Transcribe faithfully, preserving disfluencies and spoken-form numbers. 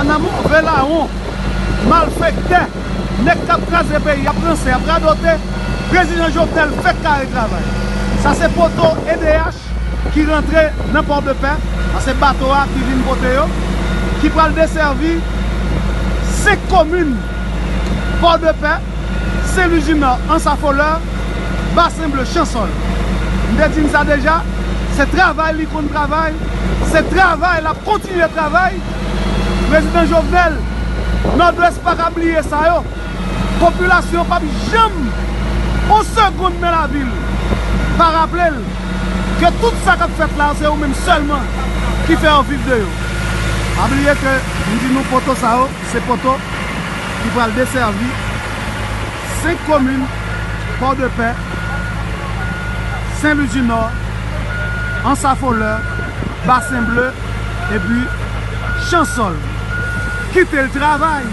Nan move lawon, malfektè, nèg k ap kraze peyi, ap ranse, ap radote, prezidan Jovenel fèk kare travay. Sa se poto E D H ki rantre nan Pòdepè, sa se bato a ki vin pote yo, ki pral desèvi senk komin, Pòdepè, Sen Lwi di Nò, Anse à Fleurs, Basen Ble, Chansòl. M te di n sa deja, se travay li konn travay, se travay l ap kontinye travay. Prezidan Jovenel, Nòdwès pa ka bliye sa yo. Popilasyon p ap janm yon segonn nan lavi l pa raple l ke tout sa k ap fèt la, se ou menm sèlman ki fè yo viv de yo. Pa bliye ke m di nou poto sa yo, se poto ki pral desèvi senk komin, Pòdepè, Sen Lwi di Nò, Anse à Fleurs, Basen Ble, epi Chansòl. Kite l travay.